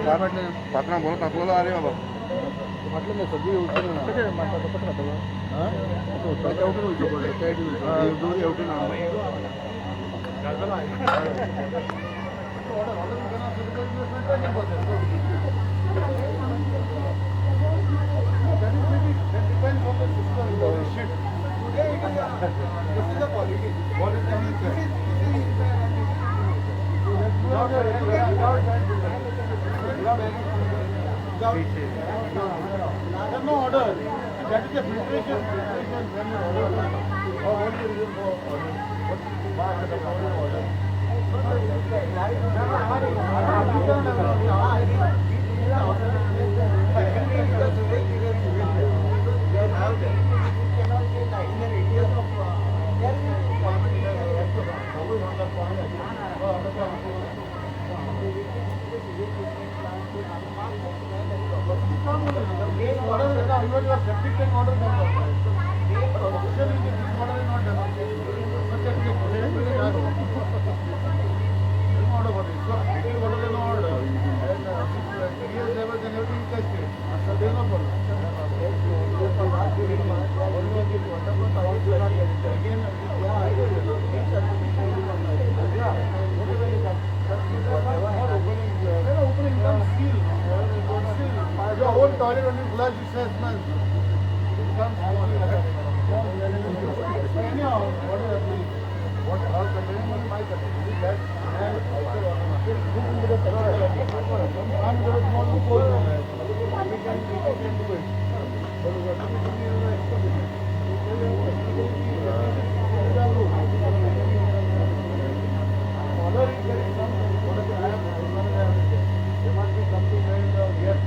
पात्रां बरो तापलेलो अरे बाबा. म्हटलं नाही सगळी उचलून कशें खातलो तेवटेन वयचें पडलें, त्या सायडीन वयचें, हेवटेन. Order you cannot because you are filtering process. That is maybe that depends on the system. Shit. Today it is a, this is the quality. What is the this is without without without without there's no order. That is the filtration. Filtration when you order. Or what is the reason for order? What why the order? Even your septic tank order comes out. But officially this order is not done. But that is a order for this. So drinking water is no order. And pH levels and everything is tested. So there is no problem. Again, yeah, whatever it comes. Not opening, opening comes seal. Seal. Your own toilet when you flush, it says smells. It comes small. So anyhow, what is happening? What our container is my container. Is that and I'm there is small loophole. We can do it. But what we do is extra business. Order is there is some what is the there must be something where the gas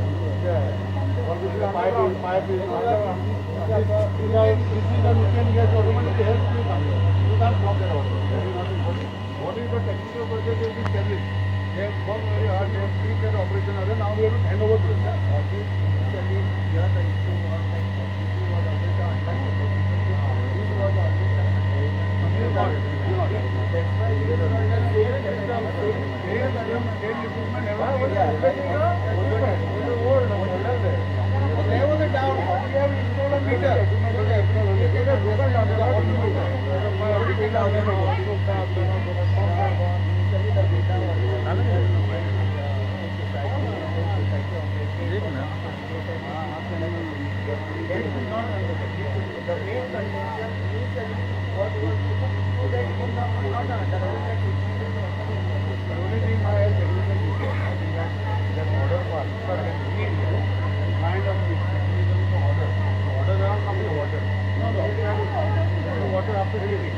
yeah. Or this is a pipe is this is a methane gas automatically helps you come here. You can't block that also. That is not important. What is the technical project is established. They have worked very hard, they have seen that operation and now we have to hand over to them. Initially, here the issue was like this was always the unlike this was always the That's why we Same system, same system, same equipment, everything. Old, There was a doubt. We have installed a meter. It has broken down, the meter. Initially, the data was society, society operated. They said not the main contention initially what was to that it is not not underground that treatment is also The only thing my technical issue, I think that that order part, but can read and find out the mechanism to order. The order around come the water. No, no, the water after treating.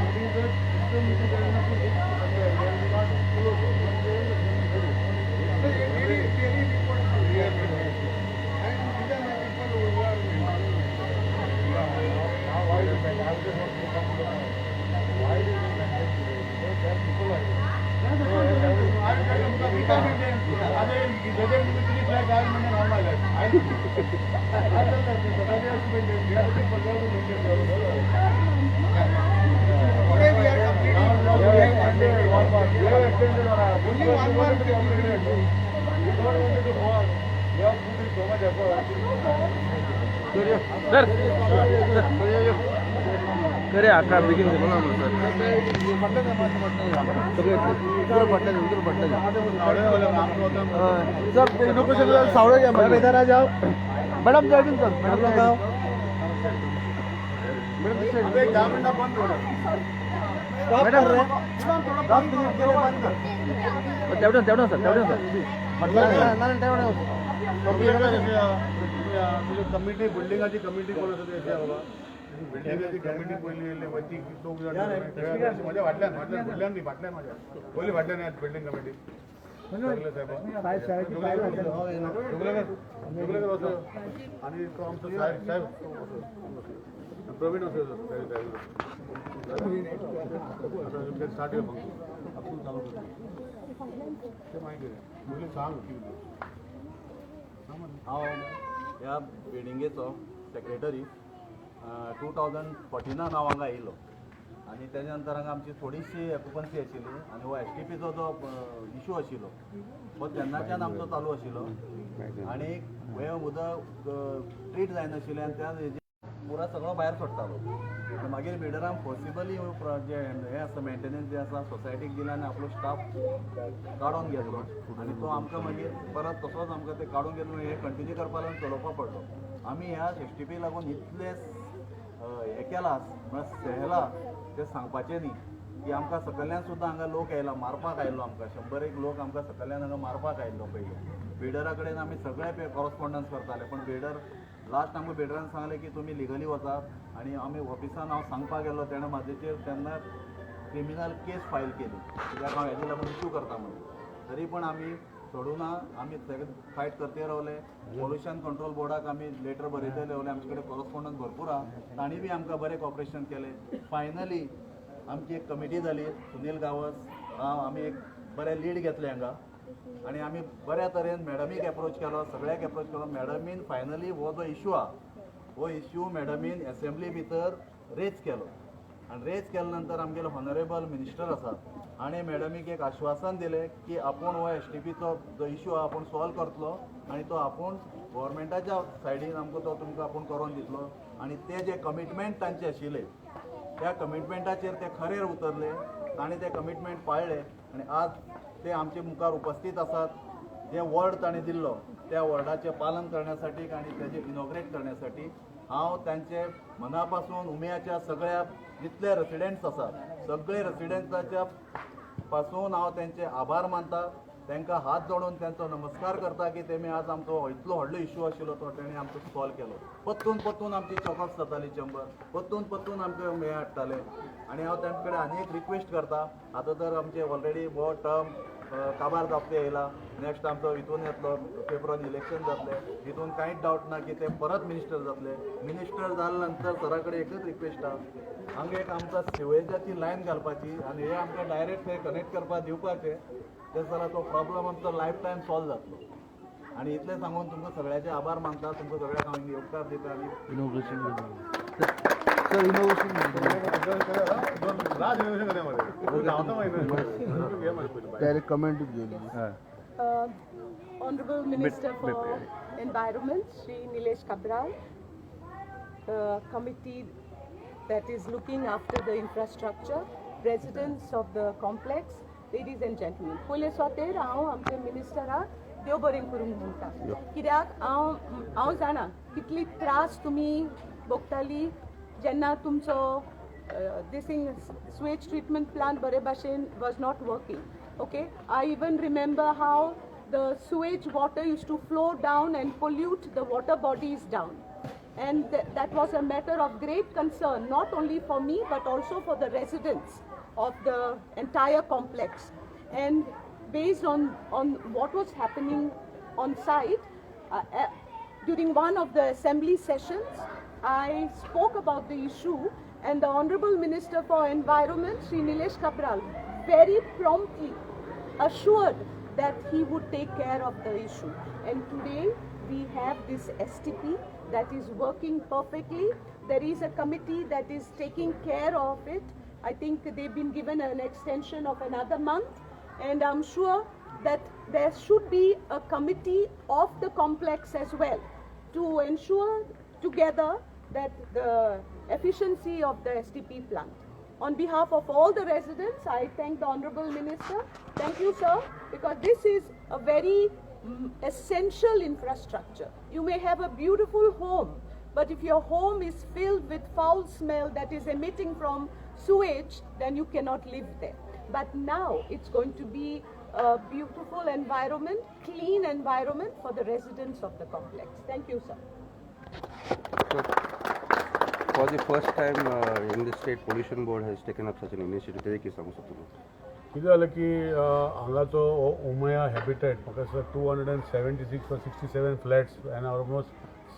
It is a system which is there enough to there is not close. Daily, daily report. And these are my people who are yeah, now why do you I just want to come to the point. Why do you maintain today? Because there people are here. We can maintain. I mean, whether you will flag, I will maintain all my life. I tell them, society has to maintain. We have to people have to maintain. Today we are completing. We have extended one month. We have extended on our. Only one month. We don't want to go on. We have put in so much effort. Sir करे आका बेगीन. बोला ना sir. सगळे फाटल्यान उतर फाटल्यान. Sir, inauguration सावळे घ्या. मॅडम, इधर आ जाओ. मॅडम सायडीन सर. मॅडम जाओ. मॅडम. एक 10 मिनिटं बंद करा. मॅडम, 10 मिनिट गेले, बंद कर. तेवढं तेवढं सर, तेवढं सर. कमिटी, बिल्डिंगाची कमिटी कोण आसा ती अशी बाबा, बिल्डिंगाची कमिटी पयली येयल्ली वयती चौग जाण म्हज्या फाटल्यान फाटल्यान फुडल्यान न्ही, फाटल्यान म्हज्या पयली फाटल्यान येयात. बिल्डिंग कमिटी सगळे साहेब जोगलेकर वचो आनी तो आमचो साहेब साहेब प्रवीण वचो साहेब साहेब. स्टार्ट फंक्शन आपूण चालू करता ते मागीर पयलीं सांग कितें. हांव ह्या बिल्डिंगेचो सेक्रेटरी. 2014 हांव हांगा आयिल्लो. आनी तेज्या नंतर हांगा आमची थोडीशी ऑक्युपन्सी आशिल्ली आनी हो एसटीपीचो जो इशू आशिल्लो हो तेन्नाच्यान आमचो चालू आशिल्लो आनी हें उदक ट्रीट जायनाशिल्लें आनी त्या हेजेर पुरा सगळो भायर सोडटालो. आनी मागीर बिल्डरान फोर्सिबली जे हें आसा, मेंटेनन्स जे आसा, सोसायटीक दिलें आनी आपलो स्टाफ काडून घेतलो आनी तो आमकां मागीर परत तसोच आमकां ते काडून घेतलो. हें कंटिन्यू करपा लागून चलोवपा पडलो. आमी ह्या एसटीपी लागून इतले हें केलां, म्हळ्यार सहला तें सांगपाचें न्ही की आमकां सकयल्यान सुद्दां हांगा लोक आयला मारपाक आयलो. आमकां शंबर एक लोक आमकां सकयल्यान हांगा मारपाक आयिल्लो. पयलीं बिल्डरा कडेन आमी सगळे कॉरस्पॉन्डन्स करताले, पण बिल्डर लास्ट आमकां बिल्डरान सांगलें की तुमी लिगली वचात. आनी आमी ऑफिसान हांव सांगपाक गेलो, तेणें म्हाजेचेर तेन्ना क्रिमिनल केस फायल केली, कित्याक हांव हेजे लागून इश्यू करता म्हणून. तरी पण आमी सोडूना, आमी सगळे फायट करते रावले. पोल्युशन कंट्रोल बोर्डाक आमी लेटर बरयतले रावले. आमचे कडेन कॉरस्पॉन्डन्स भरपूर आहा. तांणी बी आमकां बरें कॉपरेशन केलें. फायनली आमची एक कमिटी जाली. सुनील गांवस, हांव, आमी एक बरें लीड घेतलें हांगा आनी आमी बऱ्या तरेन मॅडमीक एप्रोच केलो, सगळ्याक एप्रोच केलो. मॅडमीन फायनली हो जो इशू आहा, हो इश्यू मॅडमीन एसेंब्ली भितर रेज केलो. आनी रेज केल्या नंतर आमगेले ऑनरेबल मिनिस्टर आसात आनी मॅडमीक एक आश्वासन दिलें की आपूण हो एसटीपीचो जो इश्यू आहा, आपूण सॉल्व करतलो आनी तो आपूण गोवोरमेंटाच्या सायडीन आमकां तो तुमकां आपूण करोन दितलो. आनी ते जे कमिटमेंट तांचे आशिल्ले, त्या कमिटमेंटाचेर ते खरेर उतरले. तांणी ते कमिटमेंट पाळ्ळे आनी आज ते आमचे मुखार उपस्थित आसात. जे वर्ड ताणें दिल्लो, त्या वर्डाचें पालन करण्यासाठी आनी तेजें इनॉग्रेट करण्यासाठी हांव तांचे मना पासून उम्याच्या सगळ्या जितले रेसिडेंट्स आसात, सगळे रेसिडेंट्साच्या पासून हांव तेंचे आभार मानता. तांकां हात जोडून तांचो नमस्कार करता की तेमी आज आमचो इतलो व्हडलो इशू आशिल्लो, तो तेणी आमचो सॉल्व केलो. परतून परतून आमची चॉकअप जाताली चेंबर, परतून परतून आमकां हें हाडटाले. आनी हांव तांचे कडेन आनी एक रिक्वेस्ट करता. आतां तर आमचे ऑलरेडी हो टर्म काबार जावपा येयला. नेक्स्ट आमचो हितून येतलो, पेपरान इलेक्शन जातलें. हितून कांयच डावट ना की ते परत मिनिस्टर जातले. मिनिस्टर जाल्या नंतर सरा कडेन एकच रिक्वेस्ट आहा, हांगा एक आमकां सिवेजाची लायन घालपाची आनी हे आमकां डायरेक्ट थंय कनेक्ट करपाक दिवपाचें. तें जाल्यार तो प्रॉब्लम आमचो लायफ टायम सॉल्व जातलो. आनी इतलें सांगून तुमकां सगळ्याचे आभार मानता. तुमकां सगळ्याक हांव येवकार दिता आनी इनॉग्रेशन सर, इनॉग्रेशन. राज इनोव्हेशन करया मरे, धांवता मागीर घे मरे पयलीं. डायरेक्ट कमेंट घेवन. Honorable Minister for Environment, Shri Nilesh Cabral, the committee that is looking after the infrastructure, residents of the complex, ladies and gentlemen. पयले सोतेर हांव आमच्या मिनिस्टराक देव बरें करूंक म्हणटा, कित्याक हांव जाणा कितली त्रास तुमी भोगताली जेन्ना तुमचो दिसींग सुएज ट्रिटमेंट प्लांट बरे भाशेन was not working, okay? I even remember how the sewage water used to flow down and pollute the water bodies down. And that was a matter of great concern, not only for me but also for the residents of the entire complex. And based on what was happening on site, during one of the assembly sessions, I spoke about the issue, and the Honorable Minister for Environment, Sri Nilesh Cabral, very promptly assured that he would take care of the issue. And today we have this STP that is working perfectly. There is a committee that is taking care of it. I think they've been given an extension of another month, and I'm sure that there should be a committee of the complex as well to ensure together that the efficiency of the STP plant. On behalf of all the residents, I thank the Honorable Minister. Thank you, sir, because this is a very essential infrastructure. You may have a beautiful home, but if your home is filled with foul smell that is emitting from sewage, then you cannot live there. But now it's going to be a beautiful environment, clean environment for the residents of the complex. Thank you, sir. So, for the first time in the state, Pollution Board has taken up such an initiative. तेजेर कितें सांगू शकता तूं? कितें जालें की हांगाचो हो उमया हॅबिटेट, म्हाका दिसता 276 or 67 flats and almost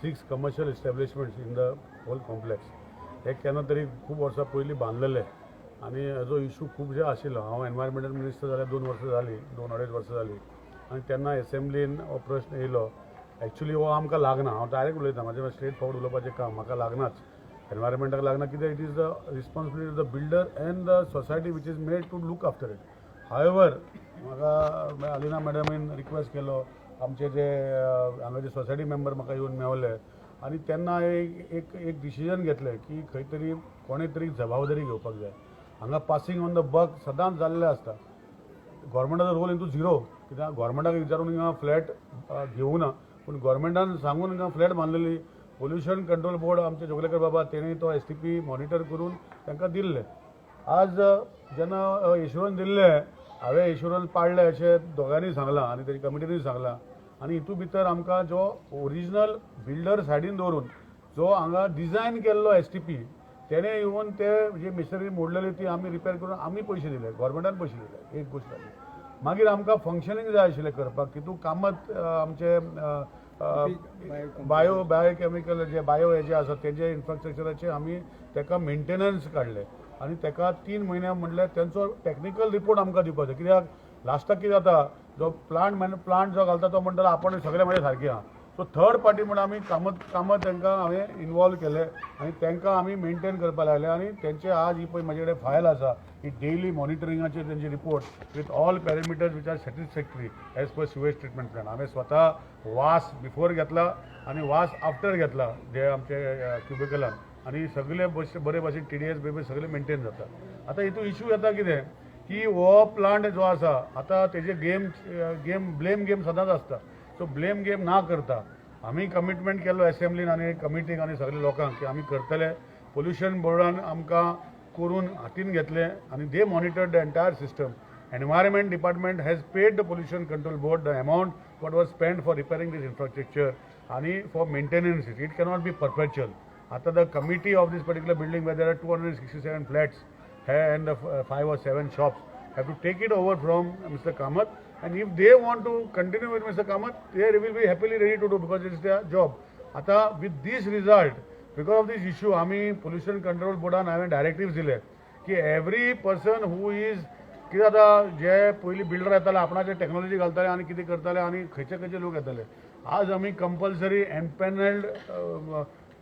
six commercial establishments in the whole complex, हे केन्ना तरी खूब वर्सां पयलीं बांदलेले आनी हेजो इशू खुबशे आशिल्लो. हांव एनवायरमेंटल मिनिस्टर जाल्यार 2 वर्सां जालीं, 2-2.5 वर्सां जालीं आनी तेन्ना एसेंब्लीन हो प्रश्न येयलो. एक्चुली हो आमकां लागना. हांव डायरेक्ट उलयता, म्हाजें स्ट्रेट फॉरवर्ड उलोवपाचें काम. म्हाका लागनाच. एनवायरमेंटाक लागना कित्याक it is the responsibility of the builder and the society which is made to look after it. However, म्हाका अलिना मॅडमीन रिक्वेस्ट केलो, आमचे जे हांगाचे सोसायटी मेंबर म्हाका येवन मेवले आनी तेन्ना एक एक एक डिसिजन घेतलें की खंय तरी कोणें तरी जबाबदारी घेवपाक जाय. हांगा पासिंग ऑन the बक सदांच जाल्लें आसता. गव्हर्मेंटाचो रोल इंतू झिरो, कित्याक गव्हर्मेंटाक विचारून हिंगा फ्लॅट घेवूं ना, पूण गव्हर्मेंटान सांगून हिंगा फ्लॅट बांदलेली. पोल्युशन कंट्रोल बोर्ड आमचे जोगलेकर बाबा तेणी तो एसटीपी मॉनिटर करून तांकां दिल्ले. आज जेन्ना एश्युरन्स दिल्ले, हांवें एश्युरन्स पाडले अशें दोगांनी सांगलां आनी तेजी कमिटीनूय सांगलां. आनी हितून भितर आमकां जो ओरिजिनल बिल्डर सायडीन दवरून जो हांगा डिजायन केल्लो एसटीपी तेणे येवन ते जे मिशनरी मोडलेली ती आमी रिपेर करून आमी पयशे दिले, गव्हर्मेंटान पयशे दिले. एक गोश्ट जाली. मागीर आमकां फंक्शनींग जाय आशिल्लें करपाक, तितूंत कामत आमचे बायोकेमिकल जे बायो हे जे आसा तेजे इन्फ्रास्ट्रक्चराचे आमी तेका मेंटेनन्स काडले आनी तेका 3 म्हयने म्हणल्यार तेंचो टॅक्निकल रिपोर्ट आमकां दिवपाक जाय. कित्याक लास्टाक कितें जाता, जो प्लांट जो घालता तो म्हणटा आपण सगळे म्हजे सारके आहा. सो थर्ड पार्टी म्हणून आमी कामत तांकां हांवें इनवॉल्व केले आनी तांकां आमी मेंटेन करपाक लागले. आनी तेंचे आज ही पळय म्हजे कडेन फायल आसा, ही डेली मॉनिटरिंगाचे तेंचे report with all parameters which are satisfactory as per sewage treatment plant. हांवें स्वता वास बिफोर घेतला आनी वास आफ्टर घेतला जे आमचे क्युबिकलान, आनी सगळे बरे भाशेन टीडीएस बेबी सगळे मेंटेन जाता. आतां हितून इशू येता कितें की हो प्लांट जो आसा आतां तेजे गेम गेम ब्लेम गेम सदांच आसता. सो ब्लेम गेम ना करता आमी कमिटमेंट केल्लो एसेंब्लीन आनी कमिटीक आनी सगळे लोकांक की आमी करतले. पोल्युशन बोर्डान आमकां करून हातीन घेतलें आनी they monitor the entire system. Environment department has paid the pollution control board the amount what was spend for repairing this infrastructure आनी for maintenance. It cannot be perpetual. आतां the committee of this particular building where there are 267 flats and 5 or 7 shops have to take it over from Mr. Kamath, and if they want to continue with Mr. Kamath, they will be happily ready to do because it's their job. Ata with this result, because of this issue, आमी pollution control बोर्डान हांवें directives दिले की every person who is कितें जाता, जे पयलीं builder येताले आपणाचे technology घालताले आनी कितें करताले आनी खंयचे खंयचे लोक येताले. आज आमी compulsory empanelled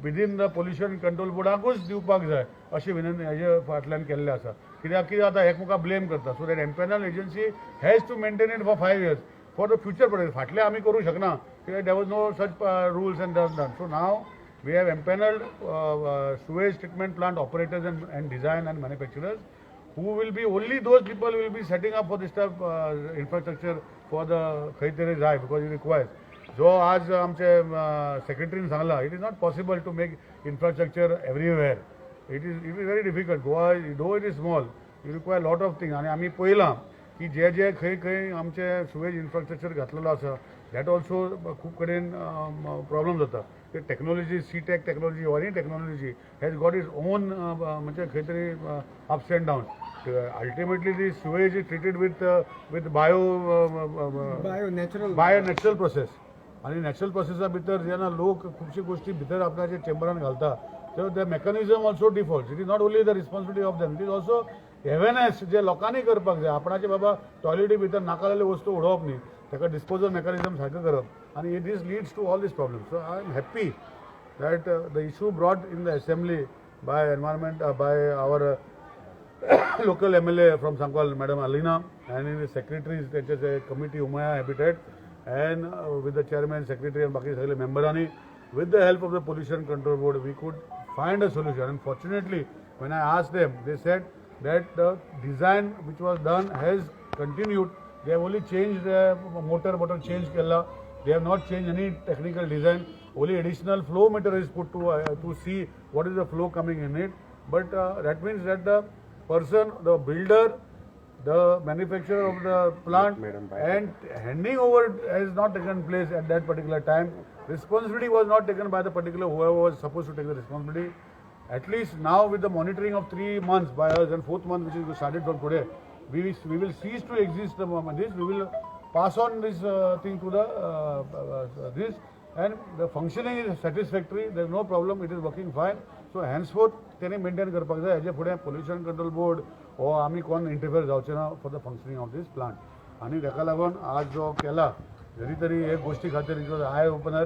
within the pollution control बोर्डाकूच दिवपाक जाय अशी विनंती हेजे फाटल्यान केल्लें आसा. कित्याक कितें जाता, एकमेकाक ब्लेम करता. So that empanel agency has to maintain it for 5 years for the future purpose. फाटलें आमी करूंक शकना कित्याक there was no such rules and done. So now we have empanelled sewage treatment plant operators and design and manufacturers who will be only those people will be setting up for this type infrastructure for the खंय तरी जाय because it requires. जो आज आमचे सेक्रेटरीन सांगला, it is not possible to make infrastructure everywhere. It is very difficult. Goa though it is small, you require lot of thing. आनी आमी पळयलां की जे जे खंय खंय आमचे सुवेज इन्फ्रास्ट्रक्चर घातलेलो आसा that also खूब कडेन प्रॉब्लम जाता. ते technology, C-Tech technology or any technology has got its own म्हणजे खंय तरी ups and down. Ultimately the sewage is treated with bio bio natural process. आनी नॅचरल प्रोसेसा भितर जेन्ना लोक खुबश्यो गोश्टी भितर आपल्याच्या चेंबरान घालता तेन्ना the mechanism also default. It is not only the responsibility of them, it is also awareness जे लोकांनी करपाक जाय. आपणाचे बाबा टॉयलेटी भितर नाका जाल्ल्यो वस्तू उडोवप न्ही, ताका डिस्पोजल मेकॅनिजम सारकें करप आनी this leads to all this problem. So I am happy that the issue brought in the assembly by environment by our local MLA from Sankwal, Madam Alina, and in the secretaries, त्यांचे committee Umaya Habitat, and with the chairman, secretary and बाकी सगळे मेंबरांनी, with the help of the Pollution Control Board, we could find a solution. And fortunately, when I asked them, they said that the design which was done has continued. They have only changed the motor change केला. They have not changed any technical design. Only additional flow meter is put to see what is the flow coming in it. But that means that the person, the builder, the manufacturer of the plant and handing over has not taken place at that particular time. Responsibility was not taken by the particular whoever was supposed to take the responsibility. At least now with the monitoring of 3 months by us and 4th month which is started from today, we will cease to exist the moment this. We will pass on this thing to the this, and the functioning is satisfactory. There is no problem. It is working fine. So henceforth तेणे maintain करपाक जाय. हेजे फुडें pollution control board हो आमी कोण interfere जावचे ना for the functioning of this plant. आनी ताका लागून आज जो केला जरी तरी हे गोश्टी खातीर it was eye opener.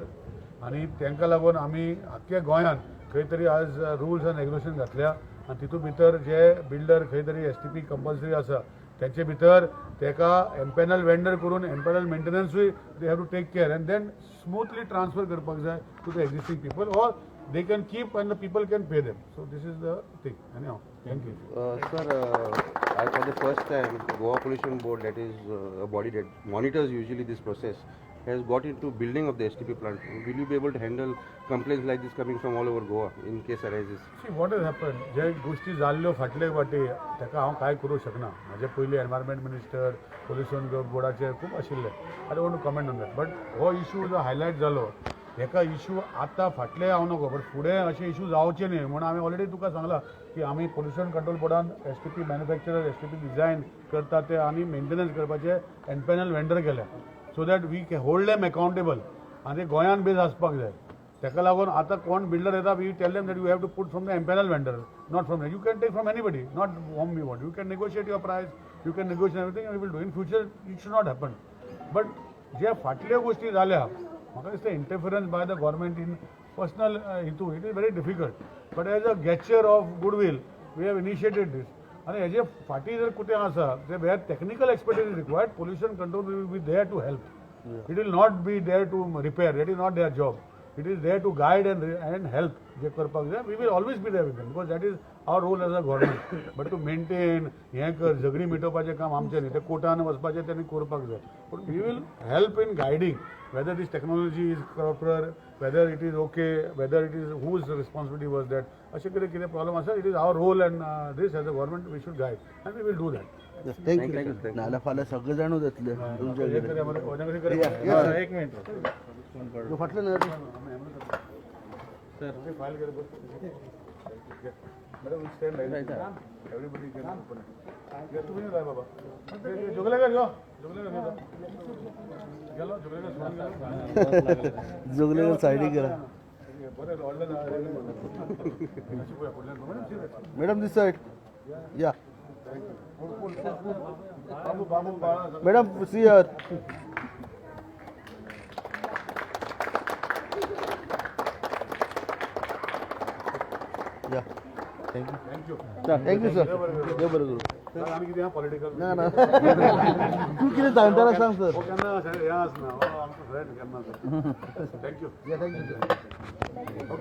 आनी तांकां लागून आमी आख्ख्या गोंयांत खंय तरी आज रुल्स आनी रेगुलेशन घातल्या आनी तितूंत भितर जे बिल्डर खंय तरी एसटीपी कंपल्सरी आसा तेंचे भितर तेका एम्पॅनल वेंडर करून empanel मेंटेनन्सूय they have to take care and then smoothly transfer करपाक जाय to the existing people or they can keep and the people can pay them. So this is the thing. Anyhow, thank you. Sir, I, for the first time, Goa Pollution Board, that is a body that monitors usually this process, has got into building of the STP plant. Will you be able to handle complaints like this coming from all over Goa in case arises? See what has happened, जे गोश्टी जाल्ल्यो फाटले फाटी ताका हांव कांय करूं शकना. म्हाजे पयलीं एनवायरमेंट मिनिस्टर पोल्युशन बोर्डाचे खूब आशिल्ले. I don't want to comment on that, but हो इशू जो हायलायट जालो हेका इशू आतां फाटले हांव नको, बट फुडें अशे इशू जावचे न्ही म्हणून आमी ऑलरेडी तुका सांगलां की आमी पोल्युशन कंट्रोल बोर्डान STP manufacturer, STP design करता ते आनी मेंटेनन्स करपाचे एनपॅनल वेंडर केल्या, so that we hold them accountable. आनी ते गोंयान बेज आसपाक जाय. ताका लागून आतां कोण बिल्डर येता, we tell them that you have to put from the empanel vendor, not from, you can take from anybody, not whom you want. You can negotiate your price, you can negotiate everything, we will do. In future it should not happen. But जे फाटल्यो गोश्टी जाल्या म्हाका दिसता interference by the government in personal हितू it is very difficult, but as a gesture of goodwill we have initiated this. आनी हेजे फाटीं जर कितें आसा ते where technical expertise is required, pollution control will be there to help. It will not be there to repair, that is not their job. It is there to guide and help जे करपाक जाय. We will always be there with them because that is our role as a government. But to maintain हें कर झगडीं मिटोवपाचें काम आमचें न्ही, तें कोर्टान वचपाचें तेणी करपाक जाय. पूण we will help in guiding whether this technology is proper, whether it is okay, whether it is whose responsibility was that. अशें कितें कितें प्रॉब्लम आसा, it is our role and this as a government we should guide and we will do that. Thank you. नाल्यार फाल्यां सगळे जाणूच येतले तुमच्या. एक मिनिट. फाटल्यान फायल कर. Madam, stand right. Everybody can open. तुम्ही राय बाबा जोगलेकर यो, जोगलेकर गेलो, जोगलेकर सोडून गेलो. जोगलेकर सायडीक गेला. बरें ऑर्डर. मॅडम this side या. बाबू बाबू बाळा. Madam see here. या, thank you. Thank you. Thank you sir. देव बरें करूं. आमी कितें पॉलिटिकल ना ना, तूं कितें सांगता सांग सर. हो केन्ना अशें हें आसना, हो आमचो फ्रेंड केन्ना. Thank you. Thank you sir. Okay.